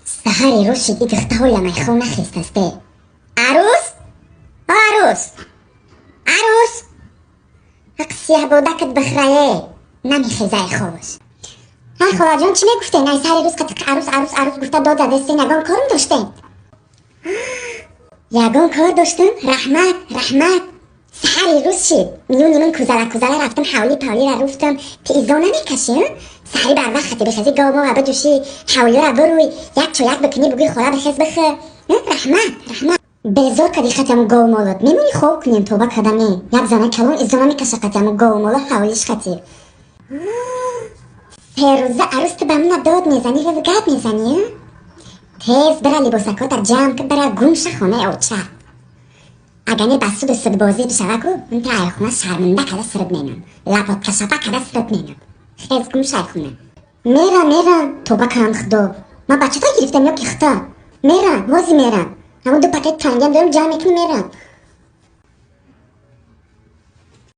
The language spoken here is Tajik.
Саҳари рӯз шид, и духта ҳолям айхов нахестасте. Арӯс, о арӯс, арӯс, ҳақ сияҳбодакат бихрае, намехеза айховаш. Ҳа, холаҷон, чӣ мегуфтен? Ай саҳари рӯз қатиқ арӯс, арӯс, арӯс гуфта дод задестен. Ягон корм доштен? Ягон кор доштам? Раҳмат, раҳмат. Саҳари рӯз шид, миёни ман кузала кузала рафтам, ҳавли павлира руфтам. Ти изо намекашӣ? Саҳари барвақт хати бихезӣ, говмова биҷӯшӣ, ҳавлиёра бируй, як чояк бикунӣ, бугӯи: «Хола, бихез, бихӯ». Раҳмат, раҳмат. Безор кади хатаму говмолот. Мемонӣ, хоб кунем? Тоба кадаме, як зана калон изо намекаша қатаму говмоло ҳавлиш хати. Ферӯза, арӯс, ту ба мана дод мезанӣ ва гап мезанӣ? Тез бира, либосакота ҷамъ ки, бира, гум ша хонаи оча. Агар не, ба суду судбозӣ бишава ку, ман та айхона шарманда када сирд менам, лапоткашапа када сирд менам. Хез, гум ша айхона. Мерам, мерам, тоба кардам, худо. Ман бачата гирифтам ё ки хита? Мерам, ҳози мерам. Ҳамон ду пакет тангиам дорам, ҷамъ мекунӣ, мерам.